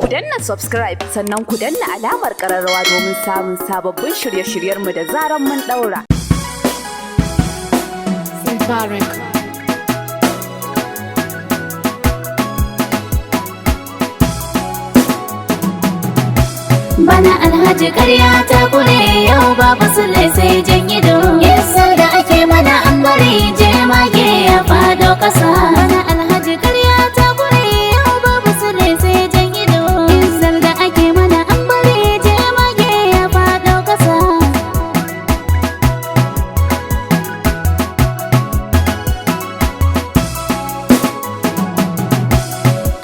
Ku danna subscribe, sannan ku danna alamar ƙararrawa domin samun sababbin shirye-shiryenmu da zaran mun ɗaura. Mubarak. Bana Alhaji karya ta kure, yau babu sule sai jan ido. Yasa da ake mana an bari jemage ya fado kasa. Bana Alhaji karya ta kure, yau babu sule sai jan ido. Izzar da ake mana an bari jemage ya fado kasa.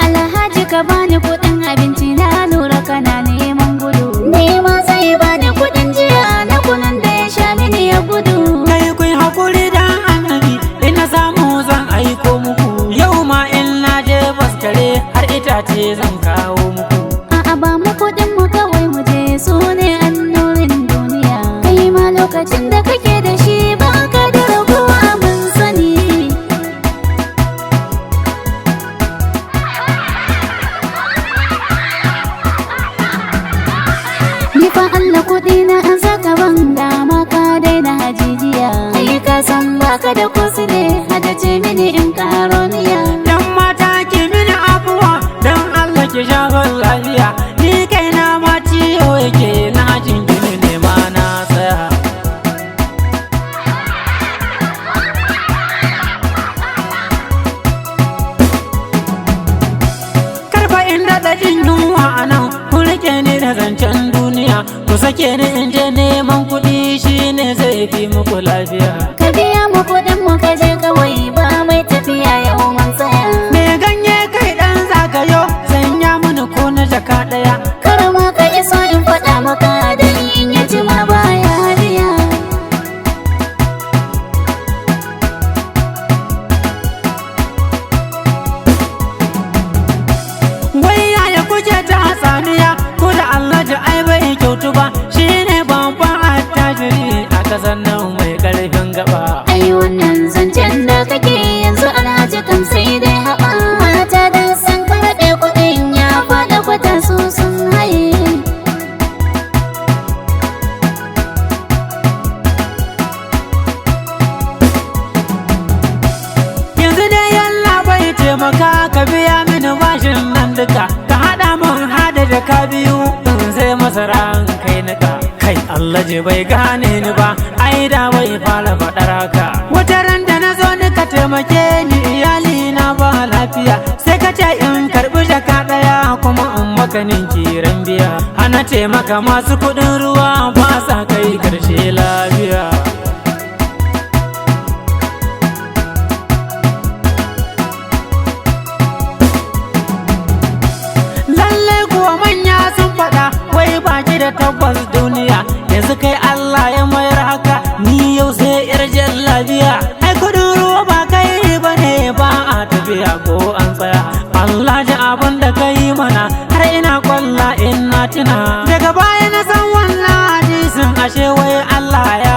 Alhaji, ka bani kuɗin abinci, na lura kana neman gudu. Nema zai bani kuɗin jiya na kunun da ya sha mini ya gudu. Kai, kun hakuri dan Annabi, ina samu zan aiko muku. Yau ma in na je baskare har itace zan kawo muku. A'a, ba mu kuɗin mu kawai mu je, su ne annurin duniya. Kai ma lokacin da kake da shi ba ka da raguwa, mun sani. Ni fa Allah kuɗi na an saka ban dama ka daina hajijiya. Ai ka san baka da kusule, hadace mini in karo miya. Dan mata, ki mini afuwa dan Allah, ki shafa lafiya. Ni kaina ma ciwo yake, na jingine ne ma na tsaya. Karfa in daɗa jin yunwa a nan, kun rike ni da zancen duniya. Ku sake ni in je neman kuɗi, shine zai fi muku lafiya. Ka biya mu kuɗin mu ka je kawai, ba mai tafiya yau mun tsaya. Me ganye, kai ɗan zagayo, sanya mini ko na jaka ɗaya. Kar ma ka iso in faɗa maka, dan in ya ci ma baya biya. Wai yaya kuke ta hatsaniya ko da Alhaji? Ai bai kyautu ba, shine babban attajiri a kasan nan mai karfin gaba. Ai wannan zancen da kake yanzu, Alhaji kam sai dai haɓa. Mata da san karɓe kuɗin ya faɗa kwata, su sun haye. Yanzu dai yalla bai, taimaka ka biya mini bashin nan duka, ka haɗa min hada jaka 2 in sai masara in kai nika. Kai, Alhaji bai gane ni ba, ai da bai fara faɗar haka. Wata ran da na zo ni ka taimake ni, iyali na ba lafiya, sai ka ce in karɓi jaka 1 kuma in maka ninki ran biya. Hana taimaka masu kuɗin ruwa ba sa kai karshe lafiya. Lallai kuwa manya sun faɗa, wai baki da tabbas duniya. Yanzu kai Allah ya mayar haka, ni yau sai yar jallabiya. Ai kudin ruwa ba kai ba ne ba a tafiya ko an tsaya. Allah ji abin da ka yi mana, har ina kwalla in na tuna. Daga baya na san wannan hadisin, ashe wai Allah ya